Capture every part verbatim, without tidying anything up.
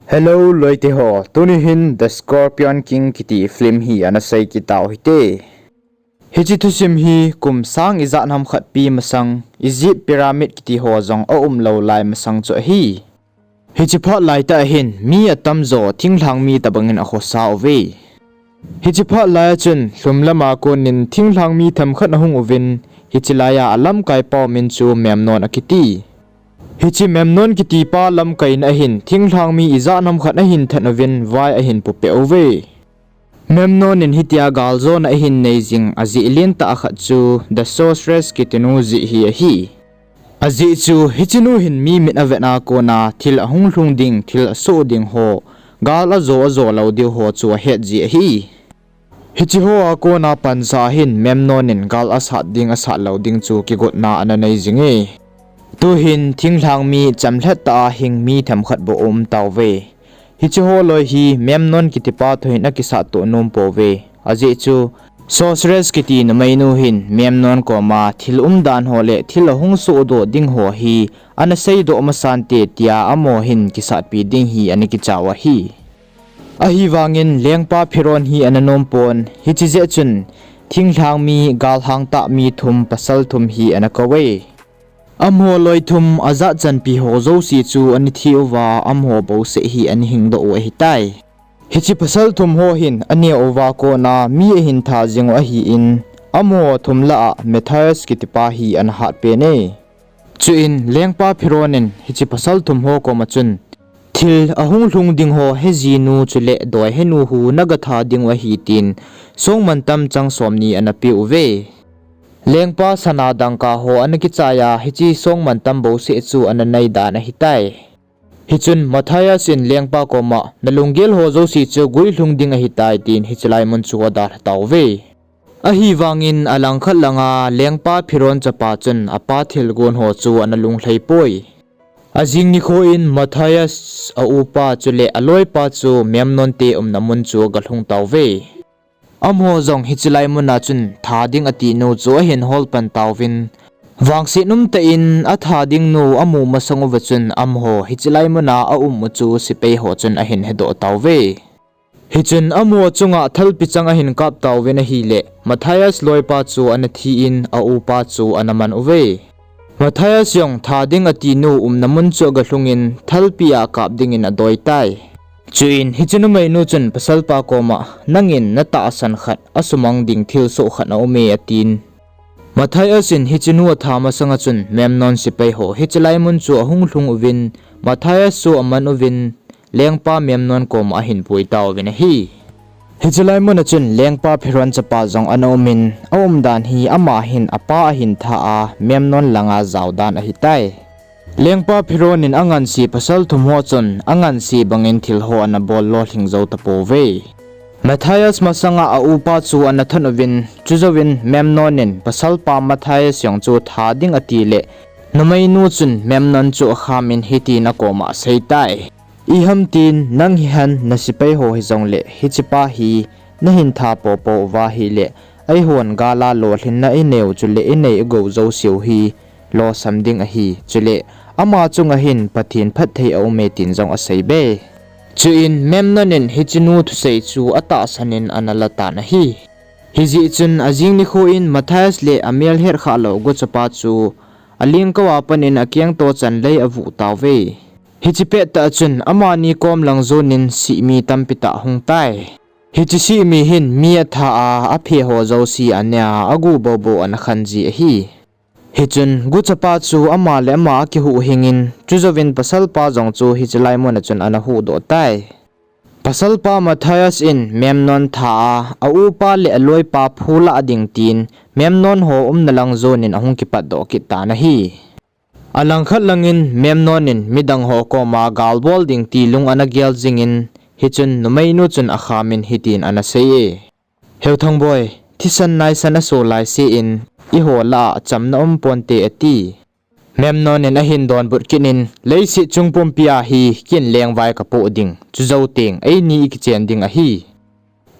Hello loite ho, tuni hin The Scorpion King kiti film hi ana sei kit tau hite. Hiche thusim hi kum sang ijat ham khat pi masang Egypt pyramid kiti ho jong aum lou lai masang chu ahi. Hiche phat laitah hin mi atamjo thinglhang mi tobangin akhosa uve. Hiche phat lai a chun lhum lama konin thinglhang mi themkhat ahung uvin, hiche laiya alamkai pau min chu Memnon akiti. Hiche Memnon kitipa lamkaina ahin thinglhang mi ijat ham khat ahin that uvin vai ahin pupeh uve. Memnon in hitia galjona ahin nei jing ajeh lentah khat chu The Sorceress kitinu jeh hi ahi. Ajeh chu hichenu hin mi mit avet a kona thil ahung lhung ding, thil asoh ding ho, gal ajo ajo lou diu ho chu ahet jeh ahi. Hiche hoa kona pansa hin Memnon in gal asat ding asat lou ding chu kigotna ana nei jinge. Tuhin thinglhang mi chamlhat tah a hing mi themkhat bou aum tauve. Hiche ho loi hi Memnon kitipa thu hin akisat toh nom pouve. Ajeh chu Sorceress kiti numeinu hin Memnon koma thil umdan ho le thil ahung sohdoh ding ho hi ana seidoh masante tia amaho hin kisatpi ding hi ana kichau ahi. Ahivangin lengpa Phiron hi ana nompon, hiche jeh chun thinglhang mi, galhang tah mi thum, pasal thum hi ana kouve. Amaho loi thum ajat chanpi ho jouse chu ana thi uva, amaho bouseh hi ana hingdoh u ahitai. Hiche pasal thum ho hin aneo uva kona mi ahin that jing u ahin, amaho thum lah a Matthias kitipa hi ana hatpen e. Chuin lengpa Phiron in hiche pasal thum ho koma chun, thil ahung lhung ding ho hejinu chule doi henu hu nagathat dingu ahi tin, songmantam chang somni ana peuve. Lengpa sana dangka ho ana kichaiya hiche songmantam bouseh chu ana neidan ahitai. Hichun Matthias in lengpa koma, nalunggel ho jouse chu guilhung ding ahitai tin hiche lai mun chu adalha tauve. Ahivangin alangkhat langa lengpa Phiron chapa chun apa thilgon ho chu ana lunglhai poi. Ajing nikho in Matthias, aupa chule aloipa chu Memnon te umna mun chu agalhung tauve. Amaho jong hiche lai muna chun that ding atinu chu ahin holpan tauvin, vangset umtah in athat ding nu amu masang uva chun amaho hiche lai muna aum u chu sepai ho chun ahin hedoh tauve. Hichun amaho chunga thalpi chang ahin kap tauvin ahile, Matthias loipa chu ana thi in aupa chu ana man uve. Matthias jong that ding atinu umna mun chu agalhungin thalpi a kap dingin adoitai. Chuin hiche numeinu chun pasalpa koma, nangin natahsan khat asumang ding thilsoh khat aume atin. Matthias in hichenu athat masanga chun Memnon sepai ho hiche lai mun chu ahung lhung uvin, Matthias chu aman uvin, lengpa Memnon koma ahin pui tauvin ahi. Hiche lai muna chun lengpa Phiron chapa jong ana umin, aumdan hi ama hin apa ahin that a Memnon langa jaodan ahitai. Lengpa Phiron in anganse pasal thum ho chun anganse bangin thil ho ana bol lolhing jou tapouve. Matthias masanga aupa chu ana thot uvin, chujouvin Memnon in pasalpa Matthias jong chu that ding atile, numeinu chun Memnon chu akhamin hitin akoma aseitai. Iham tin nang hihen nasepai ho hijongle hichepa hi nahin that poupou uva ahile, eihon gala lolhinna ineiu chule inei igou jouseu hi losam ding ahi, chule ama chunga hin Pathen phatthei aume tin jong aseibe. Chuin Memnon in hichenu thusei chu atahsan in ana latan ahi. Hijeh chun ajing nikho in Matthias le amel hetkhah lou guchapa chu alengkouva panin akengto chan lei avuh tauve. Hiche pettah chun amani kom lang jonin sihmi tampi tah ahung tai. Hiche sihmi hin mi athat a, aphe ho jouse anea, agu boubou ana khan ji ahi. Hichun guchapa chu ama le ama akihuhhingin, chujouvin pasalpa jong chu hiche lai muna chun ana huhdoh tai. Pasalpa Matthias in Memnon that a, aupa le aloipa phulah ding tin, Memnon ho umna lang jonin ahung kipatdoh kit tan ahi. Alangkhat langin Memnon in midang ho koma gal bol ding ti lung ana gel jingin, hichun numeinu chun akhamin hitin ana sei e, Heuthang boi, thisan naisan aso laise in, eiho lah a chamna umponte ati. Memnon in ahin donbut kit in, leiset chung pumpia hi kin lengvai kapoh ding, chujou teng eini ikichen ding ahi.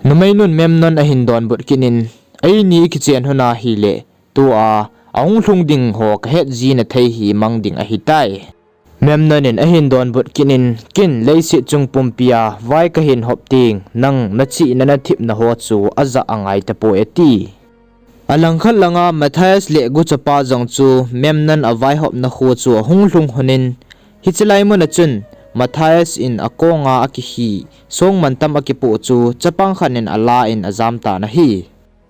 Numeinun Memnon ahin donbut kit in, eini ikichen lhon ahile, tua ahung lhung ding ho kahet jina thei hi mang ding ahitai. Memnon in ahin donbut kit in, ken leiset chung pumpi a vai kahin hop teng, nang nachihna nathepna ho chu ajah angai tapoi ati. Alangkhat langa Matthias le guchapa jong chu Memnon avaihopna kho chu ahung lhung lhon in, hiche lai mun a chun Matthias in akonga akihi, song mantam akipoh chu chapang khat in ala in ajam tan ahi.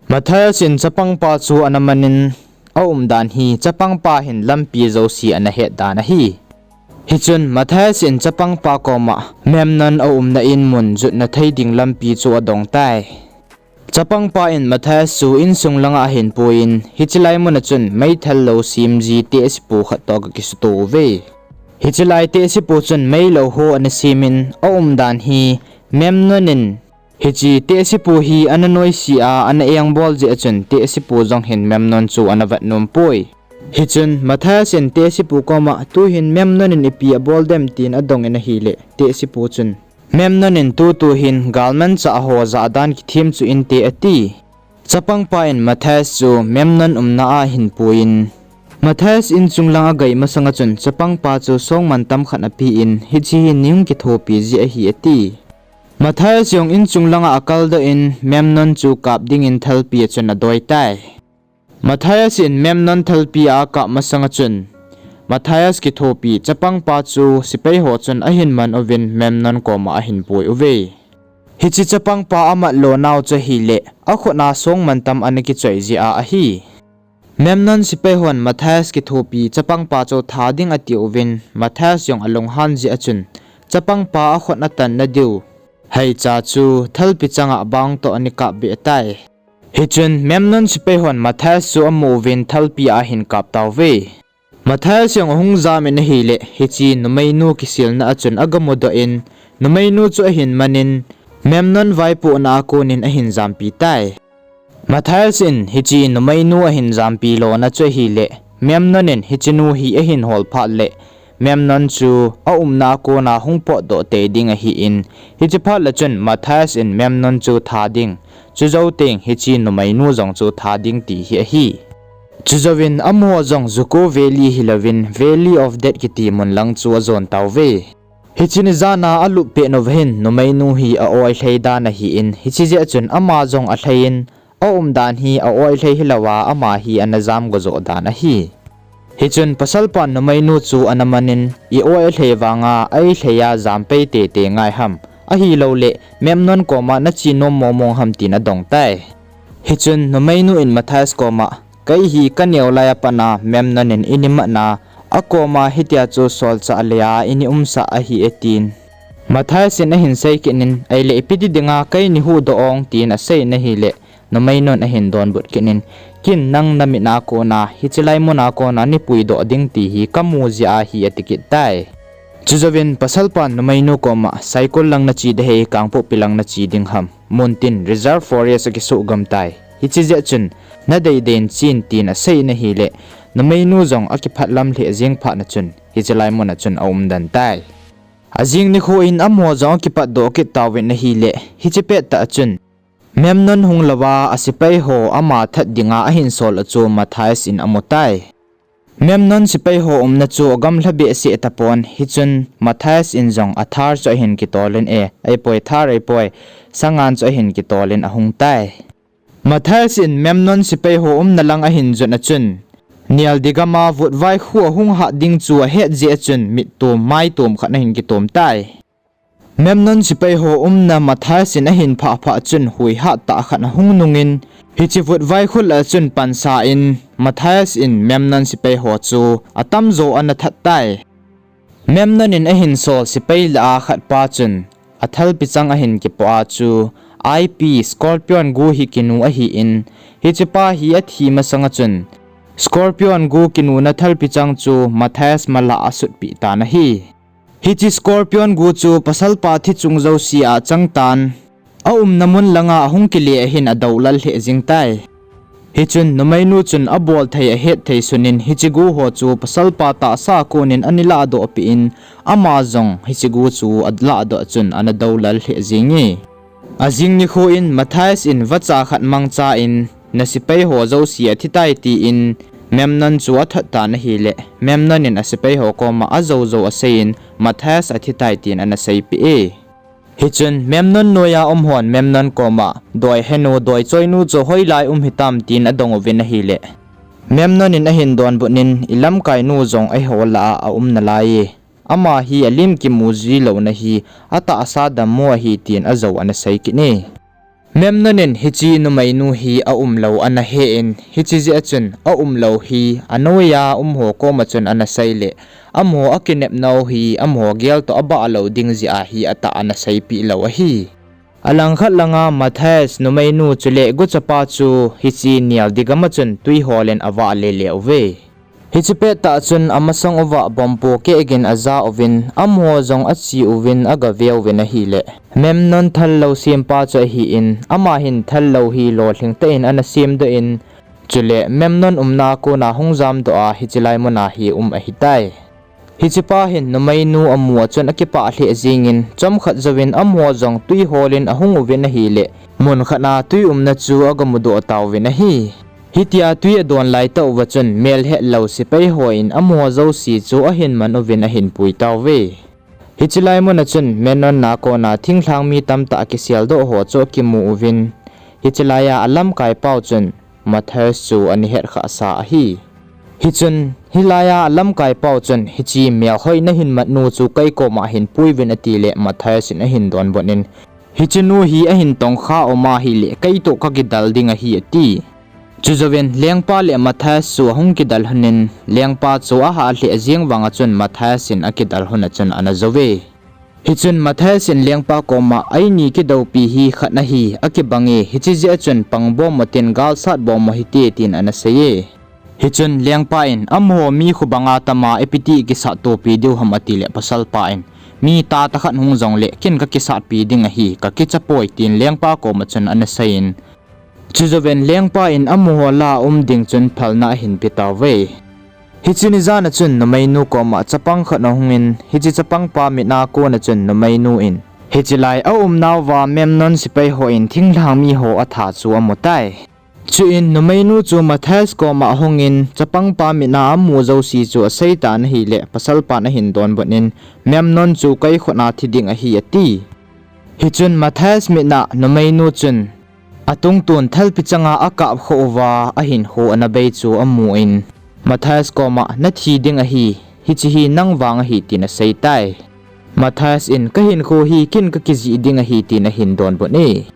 Matthias in chapangpa chu ana man in, aumdan hi chapangpa hin lampi jouse ana het dan ahi. Hichun Matthias in chapangpa koma Memnon aumna in mun jutna thei ding lampi chu adong tai. Chapangpa in Matthias chu insung langa ahin pui in, hiche lai mun a chun meithal lou sem ji tehsepu khat toh akisuto uve. Hiche lai tehsepu chun mei lou ho ana sem in, aumdan hi Memnon in hiche tehsepu hi ana noise a, ana engbol jeh a chun tehsepu jong hin Memnon chu ana vet nom poi. Hichun Matthias in tehsepu koma, tuhin Memnon in ipi abol dem, tin adong in ahile, tehsepu chun, Memnon in tutu hin galmanchah ho jah dan kithem chu inte ati. Chapangpa in Matthias chu Memnon umna a ahin pui in, Matthias insung lang agai masang a chun chapangpa chu song mantam khat ape in, hiche hi neihung kithopi jeh ahi ati. Matthias jong insung langa akaldoh in Memnon chu kap dingin thalpi a chun adoi tai. Matthias in Memnon thalpi a akap masang a chun, Matthias kithopi chapangpa chu sepai ho chun ahin man uvin Memnon koma ahin pui uve. Hiche chapangpa amat lo nau chu ahile, akhut a song mantam ana kichoi jeh a ahi. Memnon sepai hon Matthias kithopi chapangpa chu tha ding ati uvin, Matthias jong alunghan jeh a chun, chapangpa akhut atanna diu haicha chu thalpi changa bang toh ana kap be tai. Hichun Memnon sepai hon Matthias chu amu uvin thalpi a ahin kap tauve. Matthias jong ahung jam in ahile, hiche numeinu kisilna a chun agamudoh in, numeinu chu ahin man in, Memnon vaipohna a kon in ahin jampi tai. Matthias in hiche numeinu ahin jampi lona chu ahile, Memnon in hiche nu hi ahin hol phat le, Memnon chu aumna a kona hung potdoh tei ding ahin, hiche phat le chun Matthias in Memnon chu tha ding, chujou teng hiche numeinu jong chu tha ding ti hi ahi. Chujouvin amaho jong Zuko Valley hilouvin Valley of Death kiti mun lang chu ajon tauve. Hiche ni jana alup pet uva hin numeinu hi a-oi lhei dan ahin, hiche jeh chun ama jong alhai in, aumdan hi a-oi lhei hilouva ama hi ana jam go joh dan ahi. Hichun pasalpan numeinu chu ana man in, i-oi alhai vanga a-oi lhei a jam pei teitei ngai ham, ahilouleh Memnon koma nache nom mong mong ham, tin adong tai. Hichun numeinu in Matthias koma, kei hi kaneo lai a pat a Memnon in eini matna, akoma hitia chu solchah lei a eini umsah ahi e, tin Matthias in ahin sei kit in, ahile ipi ti dinga kei nei huhdoh ong, tin asei in ahile, numeinun ahin donbut kit in, ken nang namit a kona hiche lai mun a kona nei puidoh ding ti hi kamu jeh ahi, ati kit tai. Chujouvin pasalpan numeinu koma, Saikul lang nache ding ham, Kangpokpi lang nache ding ham, mun tin Reserve Forest akisuh gam tai. Hiche jeh chun nadei dei in chen, tin asei in ahile, numeinu jong akiphatlam lheh jeng phat a chun hiche lai mun a chun aumden tai. Ajing nikho in amaho jong akipatdoh kit tauvin ahile, hiche pettah a chun Memnon hung louva asepai ho ama that dinga ahin sol u chu Matthias in amu tai. Memnon sepai ho umna chu agamla behseh tapon, hichun Matthias in jong athar chu ahin kitol in, e, ahipoi, thar ahipoi, sangan chu ahin kitol in ahung tai. Matthias in Memnon sepai ho umna lang ahin jot a chun, Nialdihgam a vutvai khu ahung hat ding chu ahet jeh a chun mittom maitom khat ahin kitom tai. Memnon sepai ho umna Matthias in ahin phah phah chun hui hattah khat ahung nung in, hiche vutvai khu lah a chun pansa in Matthias in Memnon sepai ho chu atamjo ana that tai. Memnon in ahin sol sepai lah a khat pa chun athalpi chang ahin kipoh a chu I P Scorpion gu hi kinu ahin, hiche pa hi athi masang a chun Scorpion gu kinuna thalpi chang chu Matthias mala asutpeh tan ahi. Hiche Scorpion gu chu pasalpa thi chung jouse a achang tan, aumna mun langa ahung kile ahin adoulal lheh jing tai. Hichun numeinu chun abol thei ahet thei sun in hiche gu ho chu pasalpa tahsa a kon in ana lahdoh peh in, ama jong hiche gu chu alahdoh chun ana doulal lheh jenge. Ajing nikho in Matthias in vacha khat mangcha in, na sepai ho jouse athi tai, tin Memnon chu athat tan ahile, Memnon in asepai ho koma ajou jou aseiyin, Matthias athitai tin ana seipeh e. Hichun Memnon noiya um hon Memnon koma, doi henu, doi choinu chu hoilai um hitam tin adong uvin ahile, Memnon in ahin donbut in, ilamkainu jong eiho lah a aum nalai e. Ama hi alim kimu ji louna hi atahsa dammo ahi tin ajou ana sei kit e. Memnon in hiche numeinu hi aumlou ana he in, hiche jeh a chun aumlou hi anoiya um ho koma chun ana seile, amaho akinepnau hi amaho gel toh abah lou ding jeh a hi atah ana seipeh lou ahi. Alangkhat langa Matthias numeinu chule guchapa chu hiche neldi gam a chun twi holin avah lele uve. Hiche pettah chun amasang uva bomb po keh gin aja uvin, amaho jong ache uvin agave uvin ahile, Memnon thal lou sempa chu ahin, ama hin thal lou hi lolhing tah in ana semdoh in, chule Memnon umna kona hung jamdoh a hiche lai muna hi um ahitai. Hichepa hin numeinu amu a chun akipah lheh jengin, chomkhat jouvin amaho jong twi holin ahung uvin ahile, mun khat a twi umna chu agamudoh tauvin ahi. Hitia twi adon laitah uva chun melhetlou sepai hon amaho jouse chu ahin man uvin ahin pui tauve. Hiche lai muna chun Memnon na kona thinglhang mi tamtah akiseldoh ho chu akimu uvin, hiche laiya alamkaipau chun Matthias chu ana hetkhahsa ahi. Hichun hilaiya alamkaipau chun, hiche melhoi nahin matnu chu kei koma hin puiuvin atile, Matthias in ahin donbut in, hichenu hi ahin tongkha um ahile keitoh kakidal ding ahi ati. Chujouvin lengpa le Matthias chu ahung kidal lhonin, lengpa chu ahah lheh jeng vanga chun Matthias in akidal lhon a chun ana jouve. Hichun Matthias in lengpa koma, eini kidoupi hi khat ahi, akibange, hiche jeh a chun pangbom utin galsat bom u hite tin ana seiye. Hichun lengpa in, amaho mi khu banga tama ipiti kisat topi diu ham atile, pasalpa in, mi tahtah khat hung jongle ken kakisatpi ding ahi, kakichapoi tin lengpa koma chun ana seiyin, chujouvin lengpa in amaho lah a um ding chun phalna ahin pe tauve. Hiche ni jan a chun numeinu koma chapang khat ahungin, hiche chapangpa mitna kona chun numeinu in, hiche lai aumnauva Memnon sepai hon thinglhang miho atha chu amutai. Chuin numeinu chu Matthias koma ahungin, chapangpa mitna amu jouse chu aseitan ahile, pasalpan ahin donbut in, Memnon chu kei khut a thi ding ahi ati. Hichun Matthias mitna numeinu chun atungtun thalpi changa akap khah uva ahinkho ana bei chu amun, Matthias koma, nathi ding ahi, hiche hi nang vang ahi tin aseitai. Matthias in, kahinkho hi ken kakijih ding ahi tin ahin donbut e.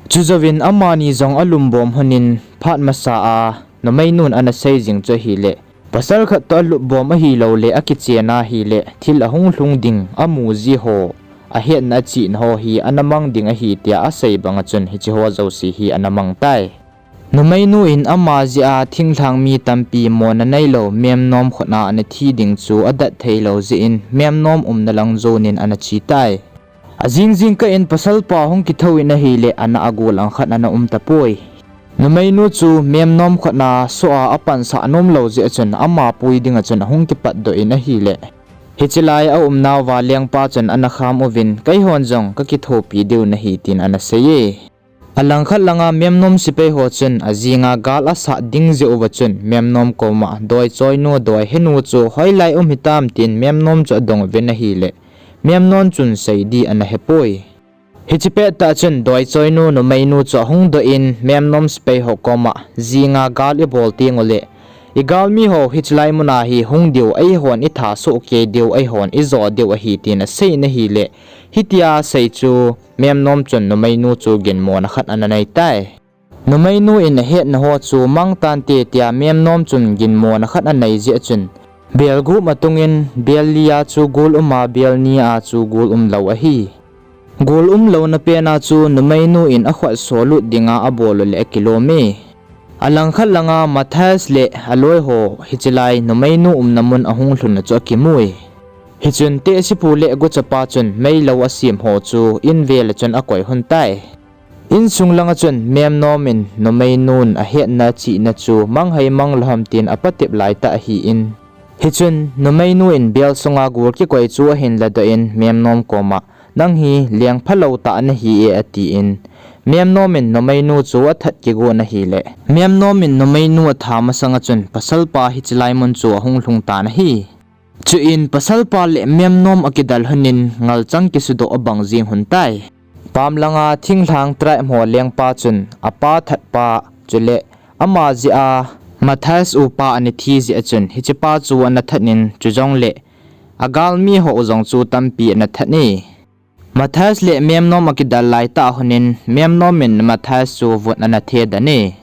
Chujouvin amani jong alumbom lhonin, phat masa a numeinun ana sei jing chu ahile, pasal khat toh alupbom ahiloule akichen ahile thil ahung lhung ding amu ji ho, ahetna achihna ho hi ana mang ding ahi tia asei banga chun hiche ho jouse hi ana mang tai. Numeinu in ama jeh a thinglhang mi tampi mona neilou Memnom khut a ana thi ding chu adat theilou jeh in Memnom umna lang jonin ana che tai. Ajing jingkah in pasalpa hung kithou in ahile ana agol angkhat ana um tapoi. Numeinu chu Memnom khut a soh a apansah nomlou jeh a chun ama pui dinga chun ahung kipatdoh in ahile, hiche lai aumnauva lengpa chun ana kham uvin, keihon jong kakithopi diu nahi tin ana seiye. Alangkhat langa Memnom sepai ho chun ajinga gal asat ding jeh uva chun Memnom koma, doi choinu, doi henu chu hoilai um hitam tin Memnom chu adong uvin ahile, Memnom chun seidi ana hepoi. Hiche pettah chun doi choinu numeinu chu ahung doh in Memnom sepai ho koma, jinga gal ibol tengule igalmi ho hiche lai muna hi hung diu, eihon itha soh kei diu, eihon ijo diu ahi tin asei in ahile, hitia asei chu Memnom chun numeinu chu ginmona khat ana nei tai. Numeinu in ahetna ho chu mang tante tia Memnom chun ginmona khat anei jeh a chun, bel gup atungin bel li a chu gul um a, bel ni a chu gul umlou ahi. Gul umlouna pen a chu numeinu in akhut solut dinga abol u le akilom e. Alangkhat langa Matthias le aloi ho hiche lai numeinu umna mun ahung lhun a chu akimui. Hichun tehsepu le guchapa chun meilou asem ho chu in vel a chun akoi lhon tai. Insung langa chun Memnom in numeinun ahetna chihna chu manghei manglou ham tin apatep laitah ahin. Hichun numeinu in bel sunga gul kikoi chu ahin ladoh in Memnom koma, nang hi leng phalou tah nahi e atin, Memnom in numeinu chu athat kigon ahile, Memnom in numeinu atha masang a chun pasalpa hiche lai mun chu ahung lhung tan ahi. Chuin pasalpa le Memnom akidal lhonin ngalchang kisudoh abang jing lhon tai. Pamlanga thinglhang tribe ho lengpa chun apa thatpa chule ama jeh a Matthias upa ana thi jeh a chun hichepa chu ana thatnin, chujongle agalmi ho jong chu tampi ana that e. Matthias le Memnom akidal laitah lhonin Memnom in Matthias chu vot ana thedan e.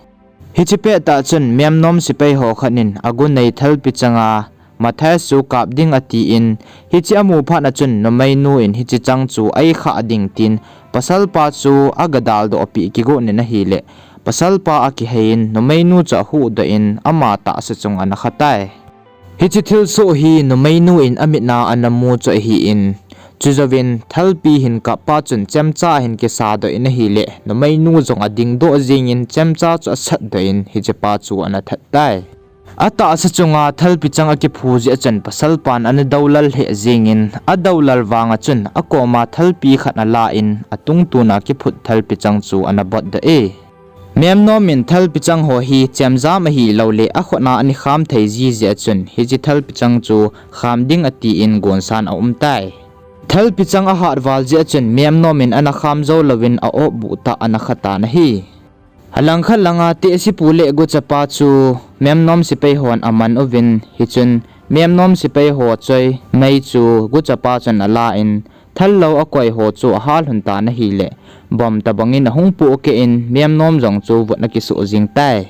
Hiche pettah chun Memnom sepai ho khat in agu nei thalpi changa Matthias chu kap ding atin, hiche amu phat a chun numeinu in hiche chang chu eikhah ding tin pasalpa chu agadaldoh peh kigon in ahile, pasalpa akiheiyin numeinu chu ahuhdoh in ama tahsa chunga ana khatai. Hiche thilsoh hi numeinu in amitna ana mu chu ahin, chujouvin thalpi hin kappa chun chemcha ahin kisadoh in ahile, numeinu jong adingdoh jengin chemcha chu asatdoh in hichepa chu ana that tai. Atahsa chunga thalpi chang akiphu jeh a chun pasalpan ana doulal lheh jengin, adoulal vanga chun akoma thalpi khat alan atungtuna kiphut thalpi chang chu ana botdoh e. Memnom in thalpi chang ho hi chemjam ahiloule akhutna ana kham thei ji jeh a chun hiche thalpi chang chu kham ding atin gonsan aumtai. Thalpi chang ahat val jeh a chun Memnom in ana kham jou louvin a-opbuh tah ana khatan ahi. Alangkhat langa tehsepu le guchapa chu Memnom sepai hon aman uvin, hichun Memnom sepai ho choi mei chu guchapa chun alan, thal lou akoi ho chu ahal lhon tan ahile, bomb tobangin ahung pohkeh in Memnom jong chu vot akisoh jeng tai.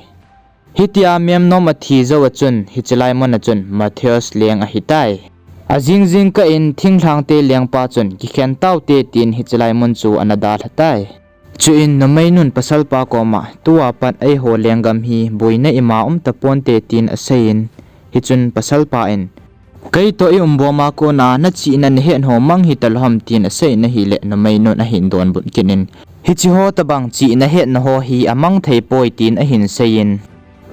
Hitia Memnom athi jou a chun hiche lai mun a chun Matthias leng ahitai. Ajing jingkah in thinglhangte lengpa chun kikhen taute tin hiche lai mun chu ana dalha tai. Chuin numeinun pasalpa koma, tua pat eiho lenggam hi boina ima um taponte tin aseiyin, hichun pasalpa in, keitoh i-umboma kona nachihna nahetna ho mang hitalou ham tin aseiyin ahile numeinun ahin donbut kit in, hicheho tobang chihna hetna ho hi amang theipoi tin ahin seiyin,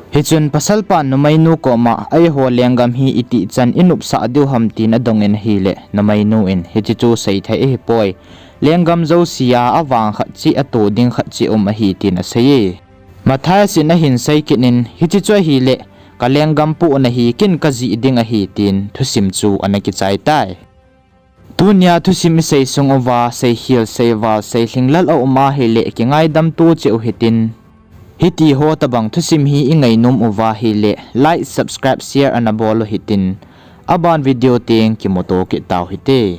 hichun pasalpan numeinu koma, eiho lenggam hi itih chan inopsah diu ham tin adongin ahile numeinu in, hiche chu seithei ahipoi, lenggam jousea avang khat cheh ato ding khat cheh um ahi tin aseiye. Matthias in ahin sei kit in, hiche chu ahile kalenggam pohna hi ken kajih ding ahi tin thusim chu ana kichai tai. Tunia thusim isei sung uva seikhel seival seilhinglel aum ahile kingaidam to cheh u hitin, hitiho tobang thusim hi ingainom uva ahile like, subscribe, share ana bol u hitin, aban video teng kimuto kit tau hite.